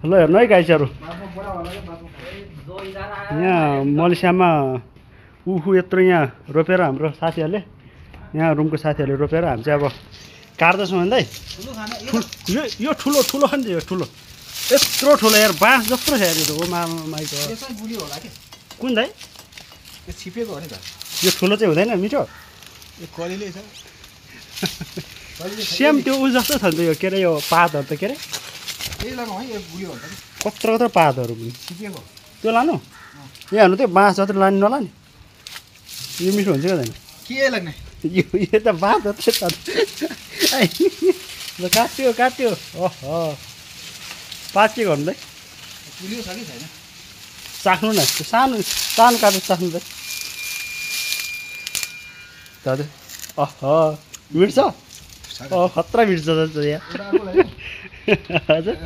ल हेर्नु है गाइसहरू यहाँ मलेसियामा उखु यत्रो यहाँ रोपेर हाम्रो साथीहरूले यहाँ रुमको साथीहरूले रोपेर हामी चाहिँ अब काट्दैछौँ भन्दै यो ठुलो ठुलो खान्छ यो ठुलो यत्रो ठुलो यार बाँस जत्रो छ यार यो हो माइक कुन दाइ यो छिपेको हो नि त यो ठुलो चाहिँ हुँदैन मिठो यो कलिलै छ सेम त्यो उ जस्तो छ नि त यो के अरे यो पातहरू त के अरे यही लगाउँ है यो गुलियो हुन्छ कि कत्रो कत्रो पातहरू पनि छिपेको त्यो लानु यहाँ हेर्नु त्यो बाँस जत्रो लानु नलाने यो मिठो हुन्छ क्या के लाग्ने यो त बाँस जत्रै छ ल काट्यो काट्यो ओह पात के गर्नु त गुलियो छ कि छैन चाख्नु न त्यो सानो सानो काटेर चाख्नु त हजुर मिठो छ खतरा मिठो छ यहाँ हजुर